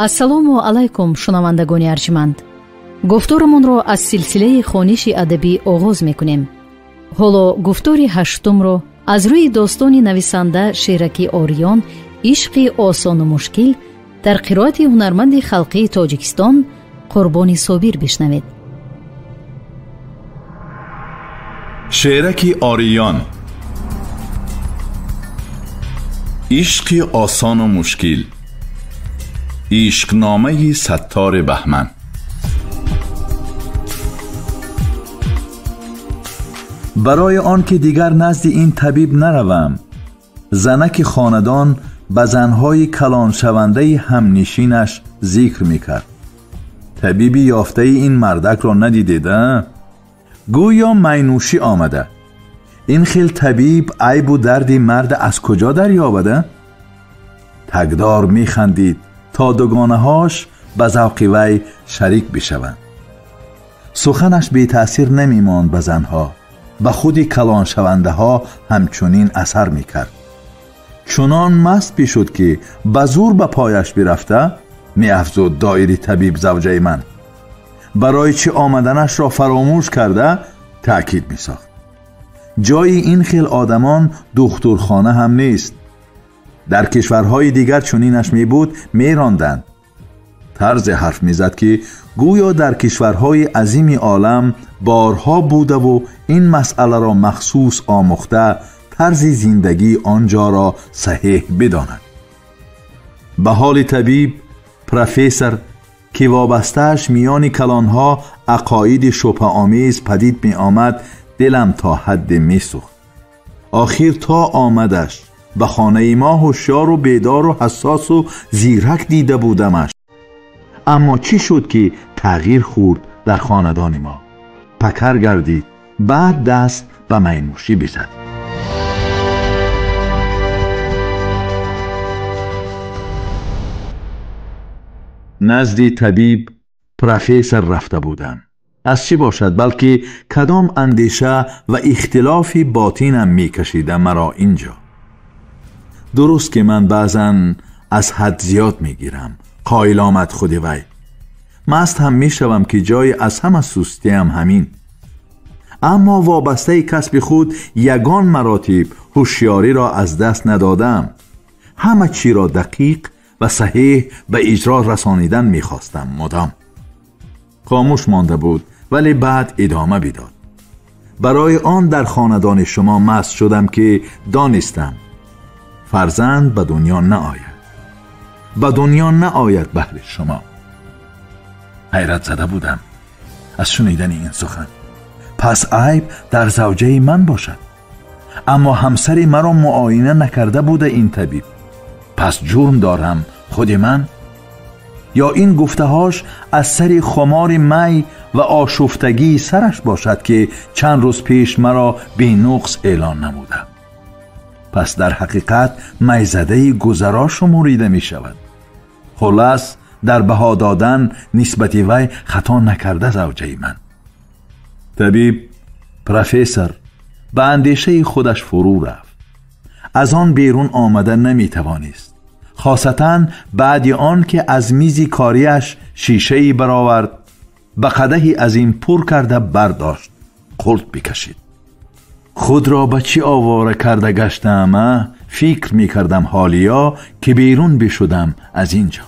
Ассалому алайкум, шунавандагони арҷманд. Гуфторамонро аз силсилаи хониши адабӣ оғоз мекунем. Ҳоло гуфтори ҳаштумро аз рӯи достони нависанда Шераки Ориён «Ишқи осону мушкил» дар қироати ҳунарманди халқии Тоҷикистон Қурбони Собир бишнавед. Шераки Ориён, ишқи осону мушкил, ишқномаи Саттори Баҳман. Барои он ки дигар назди ин табиб наравам, занаки хонадон ба занҳои калоншавандаи ҳамнишинаш зикр мекард. Табиби ёфтаи ин мардакро надидеда? Гӯё майнӯшӣ омада. Ин хел табиб айбу дарди марда аз куҷо дарёбада? Тагдор механдид то дугонаҳош ба завқи вай шарик бишаванд. Суханаш бетаъсир намемонд ба занҳо, ба худи калоншавандаҳо ҳамчунин асар мекард. Чунон маст бишуд, ки ба зур ба пояш бирафта, меафзуд доири табиб завҷаи ман. Барои чӣ омаданашро фаромӯш карда таъкид месохт. Ҷои ин хел одамон духтурхона ҳам нест. Дар кишварҳои дигар чунинаш мебуд, меронданд. Тарзе ҳарф мезад, ки гӯё дар кишварҳои азими олам борҳо будаву ин масъаларо махсус омӯхта, тарзи зиндагии он ҷоро саҳеҳ бидонад. Ба ҳоли табиб профессор, ки вобастааш миёни калонҳо ақоиди шубҳаомез падид меомад, дилам то ҳадде месӯхт. Охир то омадаш ба хонаи мо ҳушёру бедору ҳассосу зирак дида будамаш. Аммо чӣ шуд, ки тағйир хӯрд дар хонадони мо? Пакар гардид, баъд даст ба майнӯшӣ бизад. Назди табиб профессор рафта будам. Аз чӣ бошад, балки кадом андеша ва ихтилофи ботинам мекашида маро инҷо. Дуруст ки ман баъзан аз ҳад зиёд мегирам, қоил омад худи вай. Маст ҳам мешавам, ки ҷои аз ҳама сустиам ҳамин. Аммо вобастаи касби худ ягон маротиб ҳушёриро аз даст надодам. Ҳама чиро дақиқ ва саҳеҳ ба иҷро расонидан мехостам мудом. Хомӯш монда буд, вале баъд идома бидод. Барои он дар хонадони шумо маст шудам, ки донистам фарзанд ба дунё наояд. Ба дунё наояд баҳри шумо. Ҳайрат зада будам аз шунидани ин сухан. Пас айб дар завҷаи ман бошад. Аммо ҳамсари маро муоина накарда буда ин табиб. Пас ҷурм дорам худи ман? Ё ин гуфтаҳош аз сари хумори май ва ошуфтагии сараш бошад, ки чанд рӯз пеш маро бенуқс эълон намуда? Пас дар ҳақиқат майзадаи гузаро шуморида мешавад. Хулас, дар баҳо додан нисбати вай хато накарда завҷаи ман. Табиб профессор ба андешаи худаш фурӯ рафт. Аз он берун омада наметавонист, хосатан баъди он ки аз мизи кориаш шишае баровард, ба қадаҳи азим пур карда бардошт, қулт бикашид. Худро ба чӣ овора карда гаштаам, а? Фикр мекардам ҳолиё, ки берун бишудам аз ин ҷо.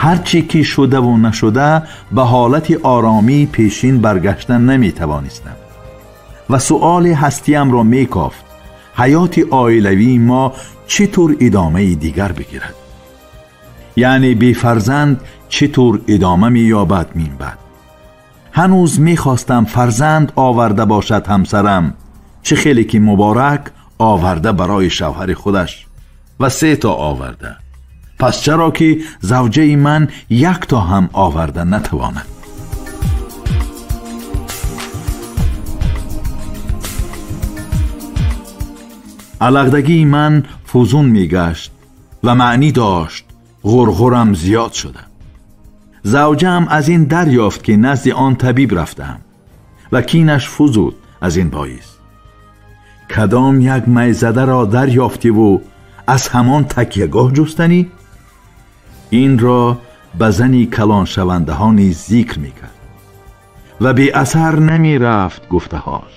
Ҳарчи ки шудаву нашуда ба ҳолати оромии пешин баргашта наметавонистам ва суоли ҳастиямро мекофт: ҳаёти оилавии мо чӣ тур идомаи дигар бигирад? Яъне бефарзанд чӣ тур идома меёбад минбаъд? Ҳанӯз мехостам фарзанд оварда бошад ҳамсарам, чӣ хеле ки муборак оварда барои шавҳари худаш ва се то оварда. Пас чаро ки завҷаи ман як то ҳам оварда натавонад? Алағдагии ман фузун мегашт ва маънӣ дошт, ғурғурам зиёд шуда. Завҷаам аз ин дарёфт, ки назди он табиб рафтаам ва кинаш фузуд аз ин боис. Кадом як майзадаро дарёфтиву аз ҳамон такягоҳ ҷустанӣ? Инро ба зани калоншавандаҳо низ зикр мекард ва беасар намерафт гуфтаҳош,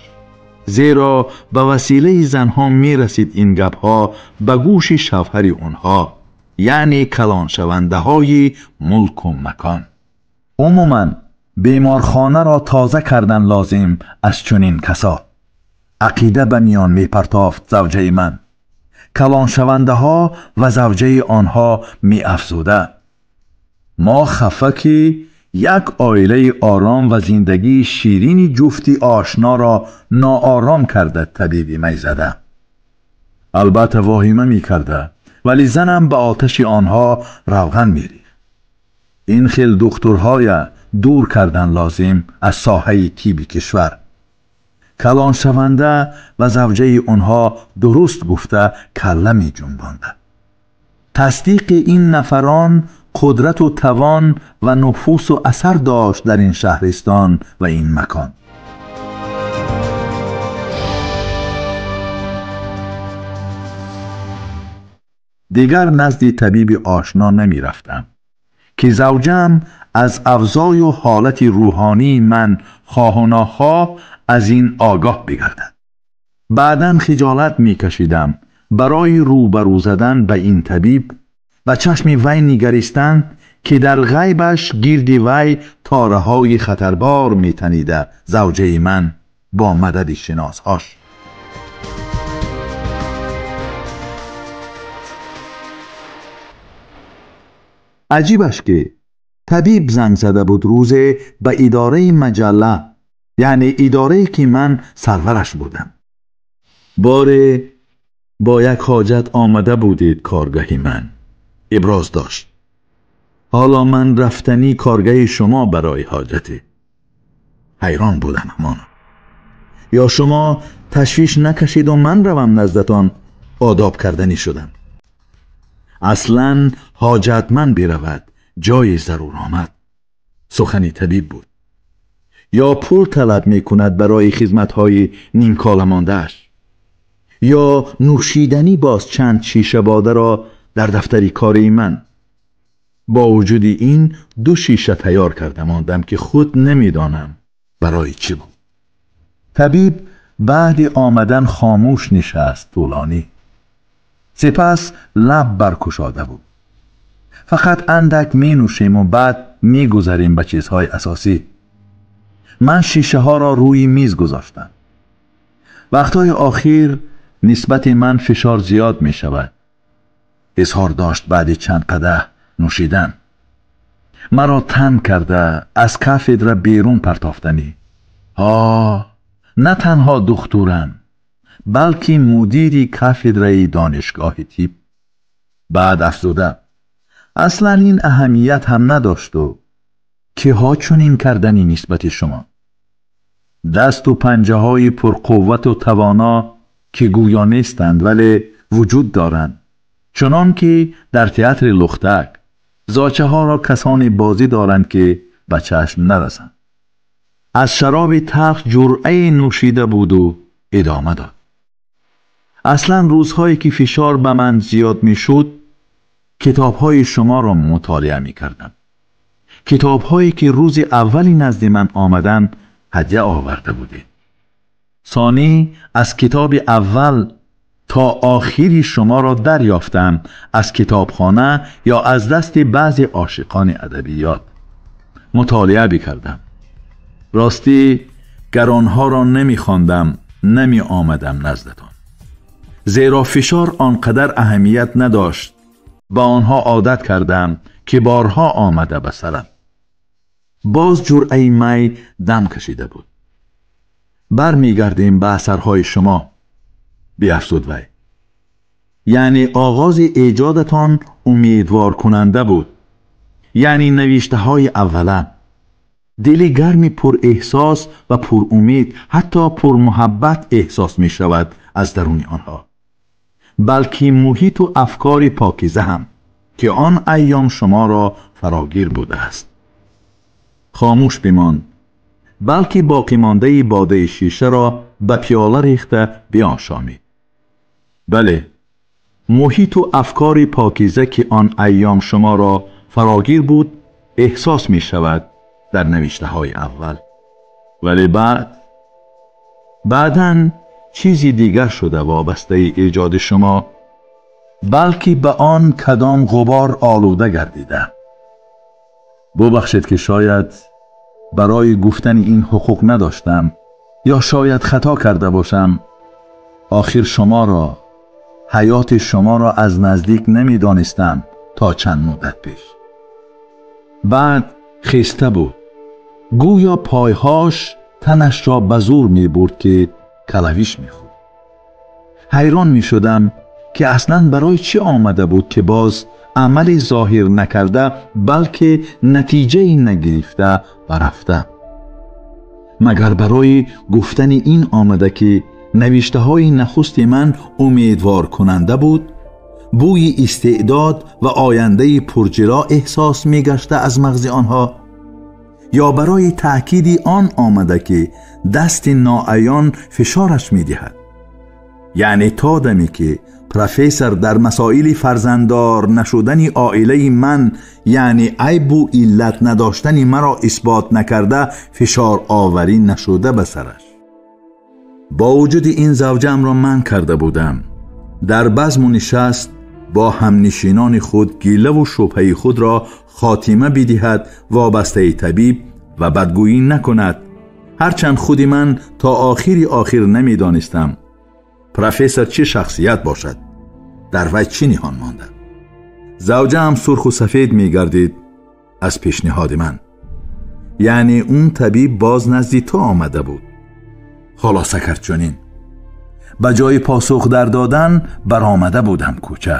зеро ба василаи занҳо мерасид ин гапҳо ба гӯши шавҳари онҳо, яъне калоншавандаҳои мулку макон. Умуман беморхонаро тоза кардан лозим аз чунин касо. Ақида ба миён мепартофт завҷаи ман. Калоншавандаҳо ва завҷаи онҳо меафзуда: мо хафа ки як оилаи ором ва зиндагии ширини ҷуфти ошноро ноором карда табиби майзада. Албатта воҳима мекарда, вале занам ба оташи онҳо равған мерихт. Ин хел духтурҳоя дур кардан лозим аз соҳаи тиби кишвар. Калоншаванда ва завҷаи онҳо дуруст гуфта калла меҷунбонда. Тасдиқи ин нафарон қудрату тавон ва нуфусу асар дошт дар ин шаҳристон ва ин макон. Дигар назди табиби ошно намерафтам ки завҷам аз авзою ҳолати рӯҳонии ман хоҳу нохоҳ аз ин огоҳ бигардад. Баъдан хиҷолат мекашидам барои рӯбарӯ задан ба ин табиб, ба чашми вай нигаристан ки дар ғайбаш гирди вай тораҳои хатарбор метанида завҷаи ман бо мадади шиносҳош. Аҷибаш ки табиб занг зада буд рӯзе ба идораи маҷалла, яъне идорае ки ман сарвараш будам. Боре бо як ҳоҷат омада будед коргаҳи ман, иброз дошт. ҳоло ман рафтанӣ коргаҳи шумо барои ҳоҷате. Ҳайрон будам ҳамоно. Ё шумо ташвиш накашиду ман равам наздатон одоб карданӣ шудам. Аслан ҳоҷатманд биравад, ҷои зарур омад. Сухани табиб буд. Ё пул талаб мекунад барои хизматҳои нимкола мондааш, ё нӯшиданӣ боз чанд шиша бодаро дар дафтари кори ман. Бо вуҷуди ин ду шиша тайёр карда мондам ки худ намедонам барои чӣ буд. Табиб баъди омадан хомӯш нишаст тӯлонӣ. Сипас лаб баркушода буд. Фақат андак менӯшем баъд мегузарем ба чизҳои асосӣ. Ман шишаҳоро рӯи миз гузоштам. Вақтҳои охир нисбати ман фишор зиёд мешавад. Изҳор дошт баъди чанд қадаҳ нӯшидан. Маро тан карда аз кафедра берун партофтанӣ. Ҳо, на танҳо духтурам, балки мудири кафедраи донишгоҳи тиб. Баъд афзуда: аслан ин аҳамият ҳам надошту киҳо чунин кардани нисбати шумо. Дасту панҷаҳои пурқуввату тавоно ки гӯё нестанд, вале вуҷуд доранд, чунон ки дар театри Лухтак зочаҳоро касоне бозӣ доранд ки ба чашм нарасанд. Аз шароби талх ҷуръае нӯшида буду идома дод. Аслан рӯзҳое ки фишор ба ман зиёд мешуд, китобҳои шуморо мутолиа мекардам. Китобҳое ки рӯзи аввали назди ман омадан ҳадя оварда будед. Сонӣ аз китоби аввал то охири шуморо дарёфтам аз китобхона ё аз дасти баъзе ошиқони адабиёт. Мутолиа бикардам. Ростӣ гар онҳоро намехондам, намеомадам наздатон. Зеро фишор он қадар аҳамият надошт. Ба онҳо одат кардам ки борҳо омада ба сарам. Боз ҷуръаи май дам кашида буд. Бармегардем ба асарҳои шумо, биафзуд вай. Яъне оғози эҷодатон умедворкунанда буд. Яъне навиштаҳои аввала. Дили гарми пурэҳсос ва пурумед, ҳатто пурмуҳаббат эҳсос мешавад аз даруни онҳо. Балки муҳиту афкори покиза ҳам, ки он айём шуморо фарогир будааст. Хомӯш бимонд. балки боқимондаи бодаи шишаро ба пиёла рехта биошомид. Бале, муҳиту афкори покиза ки он айём шуморо фарогир буд эҳсос мешавад дар навиштаҳои аввал. Вале баъдан чизи дигар шуда вобастаи эҷоди шумо, балки ба он кадом ғубор олуда гардида. Бубахшед ки шояд барои гуфтани ин ҳуқуқ надоштам ё шояд хато карда бошам. Охир шуморо, ҳаёти шуморо аз наздик намедонистам то чанд муддат пеш. Баъд хеста буд, гӯё пойҳош танашро ба зӯр мебурд ки калавиш мехӯрд. Ҳайрон мешудам ки аслан барои чӣ омада буд ки боз амали зоҳир накарда, балки натиҷае нагирифта ва рафта. Магар барои гуфтани ин омада ки навиштаҳои нахусти ман умедворкунанда буд, бӯи истеъдод ва ояндаи пурҷило эҳсос мегашта аз мағзи онҳо, ё барои таъкиди он омада ки дасти ноаён фишораш медиҳад? Яъне то даме ки профессор дар масоили фарзанддор нашудани оилаи ман, яъне айбу иллат надоштани маро исбот накарда, фишор оварӣ нашуда ба сараш. Бо вуҷуди ин завҷаамро ман карда будам. Дар базму нишаст бо ҳамнишинони худ гилаву шубҳаи худро хотима бидиҳад вобастаи табиб ва бадгӯӣ накунад. Ҳарчанд худи ман то охири охир намедонистам профессор чӣ шахсият бошад, дар вай чӣ ниҳон монда. Завҷаам сурху сафед мегардид аз пешниҳоди ман. Яъне он табиб боз назди ту омада буд. Хулоса кард чунин: ба ҷои посух дар додан баромада будам кӯча.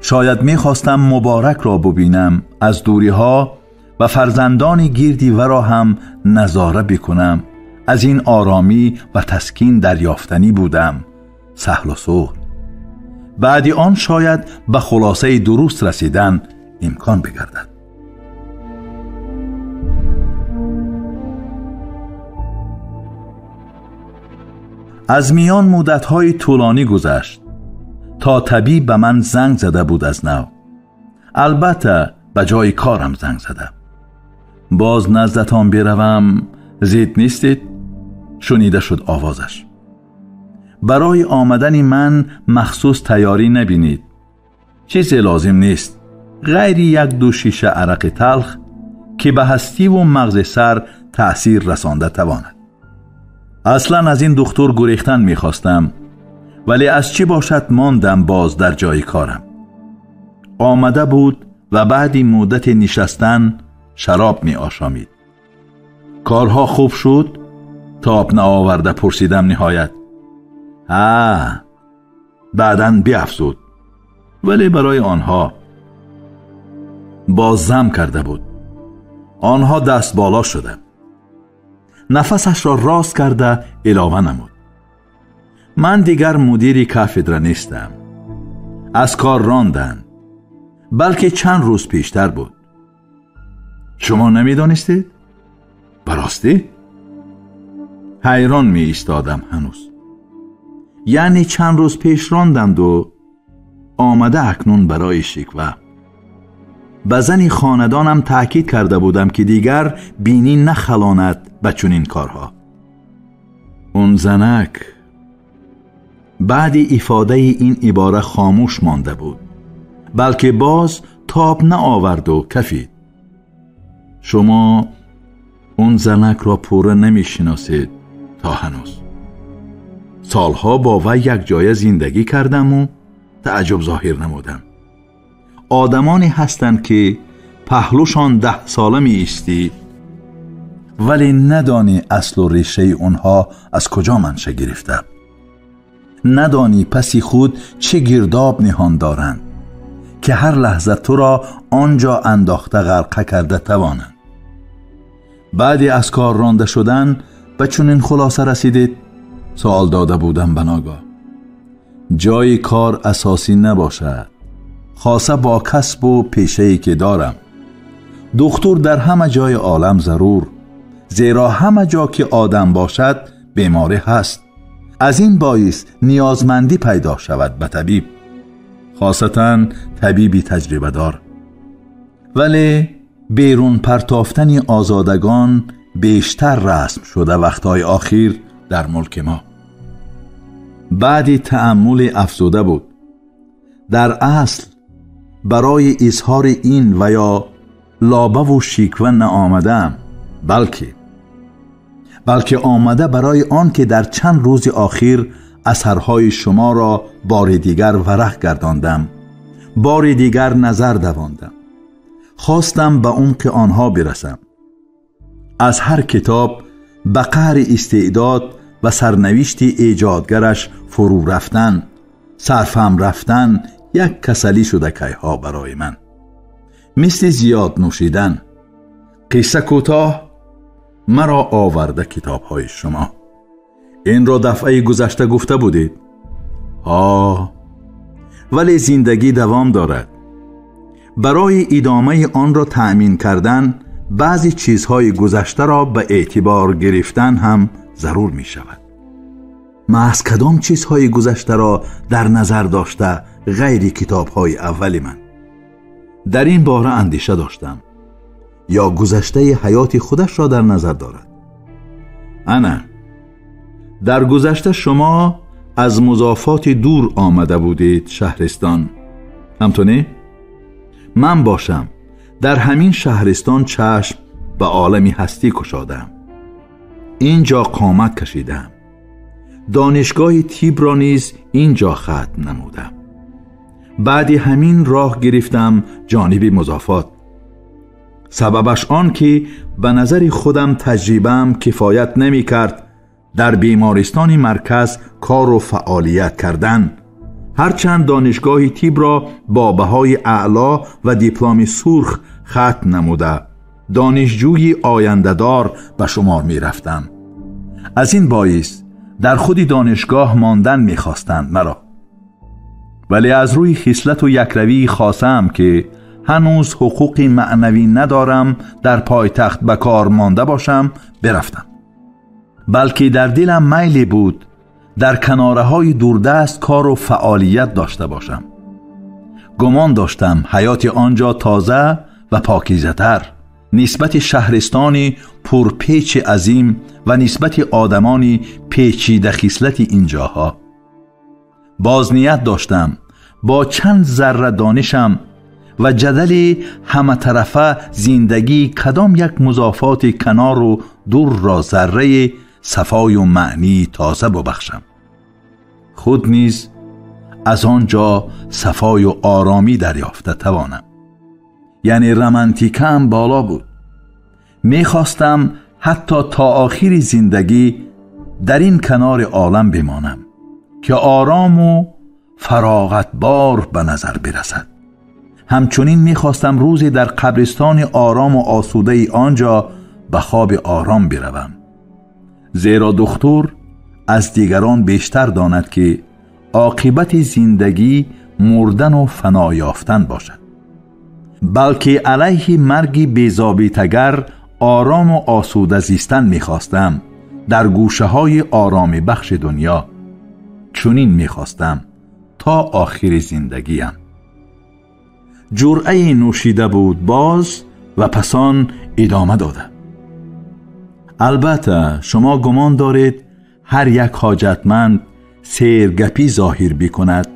Шояд мехостам муборакро бубинам аз дуриҳо ва фарзандони гирди варо ҳам назора бикунам. Аз ин оромӣ ва таскин дарёфтанӣ будам саҳлу суҳл. Баъди он шояд ба хулосаи дуруст расидан имкон бигардад. Аз миён муддатҳои тӯлонӣ гузашт то табиб ба ман занг зада буд аз нав. Албатта ба ҷои корам занг зада. Боз наздатон биравам, зид нестед? Шунида шуд овозаш. Барои омадани ман махсус тайёрӣ набинед. Чизе лозим нест ғайри як-ду шиша арақи талх ки ба ҳастиву мағзи сар таъсир расонда тавонад. Аслан аз ин духтур гурехтан мехостам, вале аз чӣ бошад мондам боз дар ҷои корам. Омада буд ва баъди муддати нишастан шароб меошомид. Корҳо хуб шуд? Тоб наоварда пурсидам ниҳоят. Ҳа, баъдан биафзуд, вале барои онҳо боз зам карда буд. Онҳо даст боло шуда. Нафасашро рост карда илова намуд: ман дигар мудири кафедра нестам. Аз кор ронданд, балки чанд рӯз пештар буд. Шумо намедонистед? Ба ростӣ? Ҳайрон меистодам ҳанӯз. Яъне чанд рӯз пеш ронданду омада акнун барои шиква. Ба зани хонадонам таъкид карда будам ки дигар бинӣ нахалонад ба чунин корҳо. Он занак баъди ифодаи ин ибора хомӯш монда буд, балки боз тоб наоварду кафид. Шумо он занакро пурра намешиносед то ҳанӯз. Солҳо бо вай якҷоя зиндагӣ кардаму таъҷуб зоҳир намудам. Одамоне ҳастанд ки паҳлӯшон 10 сола меистӣ, вале надонӣ аслу решаи онҳо аз куҷо манша гирифта, надонӣ паси худ чӣ гирдоб ниҳон доранд ки ҳар лаҳза туро он ҷо андохта ғарқа карда тавонанд. Баъди аз кор ронда шудан ба чунин хулоса расидед? Суол дода будам ба ногоҳ. Ҷои кор асосӣ набошад, хоса бо касбу пешае ки дорам. Духтур дар ҳама ҷои олам зарур, Зеро ҳама ҷо ки одам бошад беморӣ ҳаст. Аз ин боис ниёзмандӣ пайдо шавад ба табиб, хосатан табиби таҷрибадор. Вале берун партофтани озодагон бештар расм шуда вақтҳои охир дар мулки мо. Баъди тааммули афзуда буд. Дар асл барои изҳори ин ва ё лобаву шиква наомадаам, балки омада барои он ки дар чанд рӯзи охир асарҳои шуморо бори дигар варақ гардондам, бори дигар назар давондам. Хостам ба умқи онҳо бирасам. Аз ҳар китоб ба қаҳри истеъдод ва сарнавишти эҷодгараш фурӯ рафтан, сарфам рафтан як касалӣ шуда кайҳо барои ман, мисли зиёд нӯшидан. Қисса кӯтоҳ, маро оварда китобҳои шумо. Инро дафъаи гузашта гуфта будед. Ҳа, вале зиндагӣ давом дорад. Барои идомаи онро таъмин кардан баъзе чизҳои гузаштаро ба эътибор гирифтан ҳам зарур мешавад. Маҳз кадом чизҳои гузаштаро дар назар дошта ғайри китобҳои аввали ман? Дар ин бора андеша доштам. Ё гузаштаи ҳаёти худашро дар назар дорад? Ана, дар гузашта шумо аз музофоти дур омада будед шаҳристон. Ҳамту не? Ман бошам дар ҳамин шаҳристон чашм ба олами ҳастӣ кушодаам. Ин ҷо қомат кашидаам. Донишгоҳи тибро низ ин ҷо хатм намудам. Баъди ҳамин роҳ гирифтам ҷониби музофот. Сабабаш он ки ба назари худам таҷрибаам кифоят намекард дар бемористони марказ кору фаъолият кардан. Ҳарчанд донишгоҳи тибро бо баҳои аъло ва дипломи сурх хатм намуда, донишҷӯи ояндадор ба шумор мерафтам. Аз ин боис дар худи донишгоҳ мондан мехостанд маро. Вале аз рӯи хислату якравии хосаам ки ҳанӯз ҳуқуқи маънавӣ надорам дар пойтахт ба кор монда бошам, бирафтам. Балки дар дилам майле буд дар канораҳои дурдаст кору фаъолият дошта бошам. Гумон доштам ҳаёти он ҷо тоза ва покизатар нисбати шаҳристони пурпечи азим ва нисбати одамони печида хислати ин ҷоҳо. Боз ният доштам бо чанд зарра донишам ва ҷадали ҳаматарафа зиндагии кадом як музофоти канору дурро зарраи сафою маънии тоза бубахшам. Худ низ аз он ҷо сафою оромӣ дарёфта тавонам. Яъне романтикаам боло буд. Мехостам ҳатто то охири зиндагӣ дар ин канори олам бимонам ки орому фароғатбор ба назар бирасад. Ҳамчунин мехостам рӯзе дар қабристони орому осудаи он ҷо ба хоби ором биравам. Зеро духтур аз дигарон бештар донад ки оқибати зиндагӣ мурдану фано ёфтан бошад. Балки алайҳи марги безобитагар орому осуда зистан мехостам дар гӯшаҳои ороми бахши дунё. Чунин мехостам то охири зиндагиям. Ҷуръае нӯшида буд боз ва пасон идома дода. Албатта шумо гумон доред ҳар як ҳоҷатманд сергапӣ зоҳир бикунад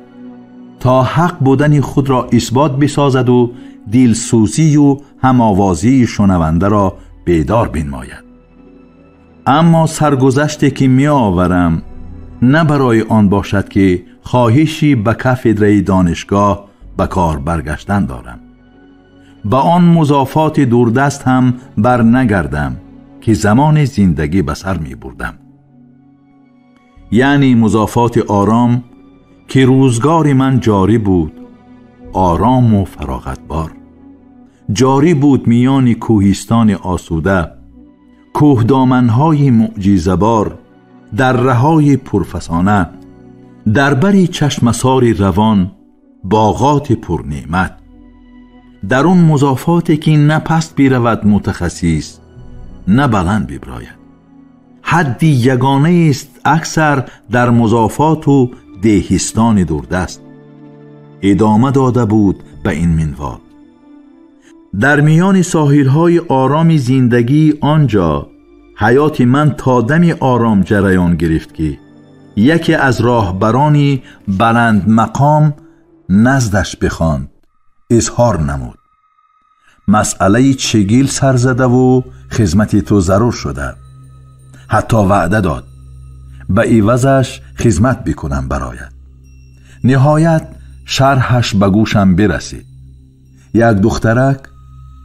то ҳақ будани худро исбот бисозаду дилсӯзию ҳамовозии шунавандаро бедор бинмояд. Аммо саргузаште ки меоварам на барои он бошад ки хоҳиши ба кафедраи донишгоҳ ба кор баргаштан дорам. Ба он музофоти дурдаст ҳам барнагардам ки замони зиндагӣ ба сар мебурдам. Яъне музофоти ором ки рӯзгори ман ҷорӣ буд, орому фароғатбор. Ҷорӣ буд миёни кӯҳистони осуда, кӯҳдоманҳои мӯъҷизабор, дарраҳои пурфасона, дар бари чашмасори равон, боғоти пурнеъмат. Дар он музофоте ки на паст биравад мутахассис, на баланд биброяд. Ҳадди ягонаест аксар дар музофоту деҳистони дурдаст. Идома дода буд ба ин минвол. Дар миёни соҳилҳои ороми зиндагии он ҷо ҳаёти ман то дами ором ҷараён гирифт, ки яке аз роҳбарони баландмақом наздаш бихонд, изҳор намуд: масъалаи чигил сар задаву хизмати ту зарур шуда. Ҳатто ваъда дод ба ивазаш хизмат бикунам барояд. Ниҳоят шарҳаш ба гӯшам бирасид. Як духтарак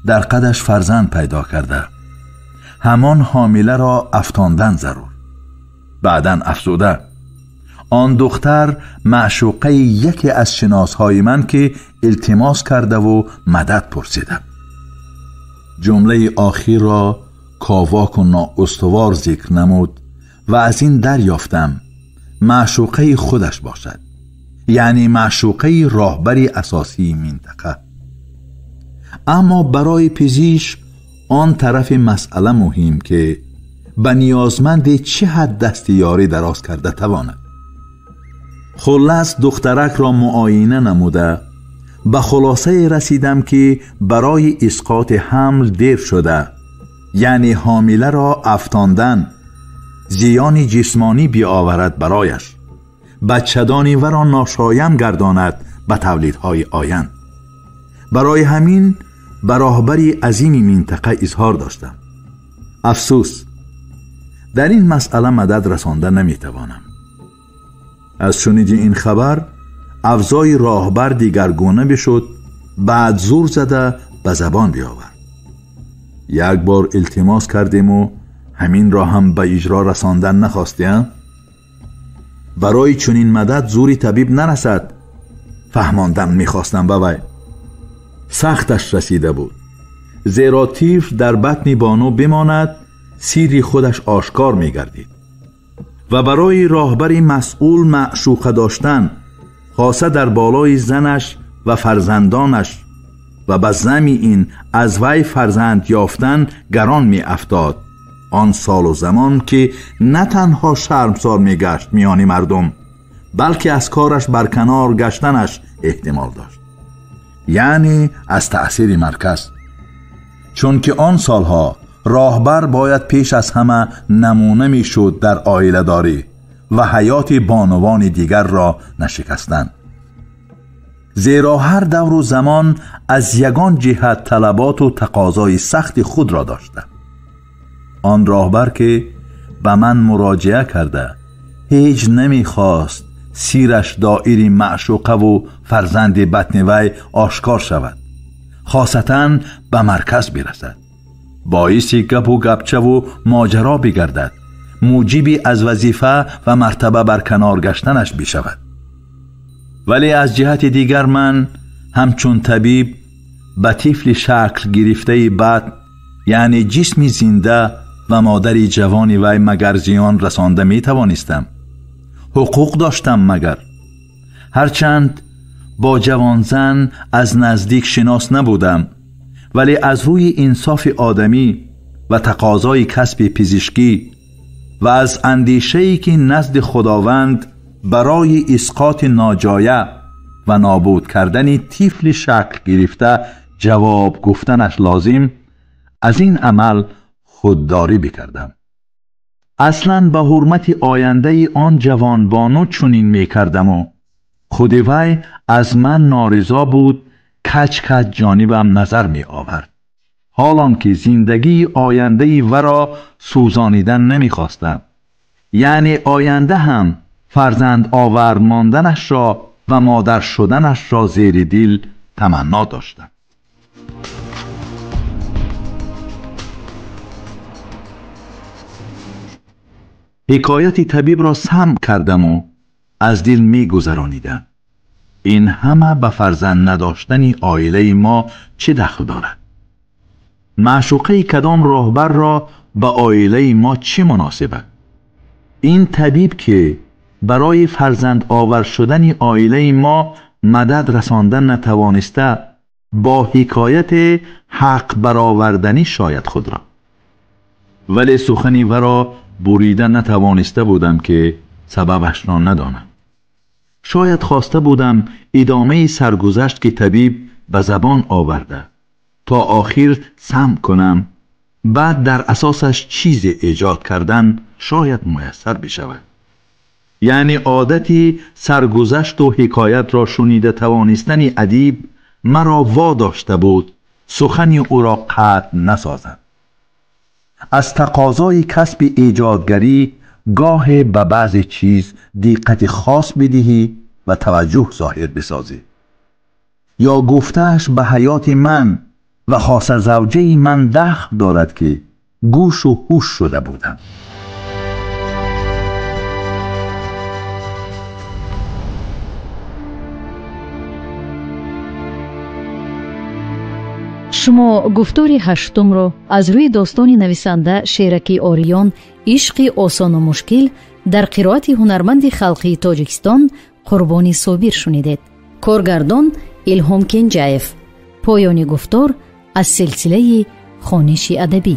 дар қадаш фарзанд пайдо карда, ҳамон ҳомиларо афтондан зарур. Баъдан афзуда: он духтар маъшуқаи яке аз шиносҳои ман, ки илтимос кардаву мадад пурсида. Ҷумлаи охирро ковоку ноустувор зикр намуд ва аз ин дарёфтам маъшуқаи худаш бошад, яъне маъшуқаи роҳбари асосии минтақа. Аммо барои пизишк он тарафи масъала муҳим, ки ба ниёзманде чӣ ҳад дасти ёрӣ дароз карда тавонад. Хуллас духтаракро муоина намуда ба хулосае расидам, ки барои исқоти ҳамл дер шуда, яъне ҳомиларо афтондан зиёни ҷисмонӣ биоварад барояш, бачадони варо ношоям гардонад ба тавлидҳои оянд. Барои ҳамин ба роҳбари азими минтақа изҳор доштам: афсӯс, дар ин масъала мадад расонда наметавонам. Аз шуниди ин хабар авзои роҳбар дигаргуна бишуд, баъд зур зада ба забон биёвард: як бор илтимос кардему ҳаминро ҳам ба иҷро расондан нахостем? Барои чунин мадад зури табиб нарасад, фаҳмондан мехостам ба вай. Сахташ расида буд, зеро тифл дар батни бону бимонад, сирри худаш ошкор мегардид ва барои роҳбари масъул маъшуқа доштан, хоса дар болои занаш ва фарзандонаш ва ба зами ин аз вай фарзанд ёфтан гарон меафтод. Он солу замон ки на танҳо шармсор мегашт миёни мардум, балки аз кораш барканор гаштанаш эҳтимол дошт, яъне аз таъсири марказ. Чунки он солҳо роҳбар бояд пеш аз ҳама намуна мешуд дар оиладорӣ ва ҳаёти бонувони дигарро нашикастан. Зеро ҳар давру замон аз ягон ҷиҳат талаботу тақозои сахти худро дошта. Он роҳбар ки ба ман муроҷиа карда, ҳеҷ намехост сираш доири маъшуқаву фарзанди батни вай ошкор шавад, хосатан ба марказ бирасад, боиси гапу гапчаву моҷаро бигардад, муҷиби аз вазифа ва мартаба барканор гаштанаш бишавад. Вале аз ҷиҳати дигар ман ҳамчун табиб ба тифли шакл гирифтаи батн, яъне ҷисми зинда ва модари ҷавони вай магар зиён расонда метавонистам? Ҳуқуқ доштам магар? Ҳарчанд бо ҷавонзан аз наздик шинос набудам, вале аз рӯи инсофи одамӣ ва тақозои касби пизишкӣ ва аз андешае ки назди Худованд барои исқоти ноҷоя ва нобуд кардани тифли шакл гирифта ҷавоб гуфтанаш лозим, аз ин амал худдорӣ бикардам. Аслан ба ҳурмати ояндаи он ҷавонбону чунин мекардаму худи вай аз ман норизо буд, кач-кач ҷонибам назар меовард, ҳолон ки зиндагии ояндаи варо сӯзонидан намехостам, яъне оянда ҳам фарзанд овар монданашро ва модар шуданашро зери дил таманно доштам. Ҳикояти табибро самъ кардаму аз дил мегузаронидам. Ин ҳама ба фарзанд надоштани оилаи мо чӣ дахл дорад? Маъшуқаи кадом роҳбарро ба оилаи мо чӣ муносибат? Ин табиб ки барои фарзанд овар шудани оилаи мо мадад расонда натавониста, бо ҳикояти ҳақ бароварданӣ шояд худро. Вале сухани варо бурида натавониста будам ки сабабашро надонам. Шояд хоста будам идомаи саргузашт ки табиб ба забон оварда то охир сам кунам, баъд дар асосаш чизе эҷод кардан шояд муяссар бишавад. Яъне одати саргузашту ҳикоятро шунида тавонистани адиб маро водошта буд сухани ӯро қатъ насозам. Аз тақозои касби эҷодгарӣ гоҳе ба баъзе чиз диққати хос бидиҳӣ ва таваҷҷӯҳ зоҳир бисозӣ. Ё гуфтааш ба ҳаёти ман ва хоса завҷаи ман дахл дорад ки гӯшу ҳуш шуда будам. Шумо гуфтори ҳаштумро аз рӯи достони нависанда Шераки Ориён «Ишқи осону мушкил» дар қироати ҳунарманди халқии Тоҷикистон Қурбони Собир шунидед. Коргардон Илҳом Кенҷаев. Поёни гуфтор аз силсилаи хониши адабӣ.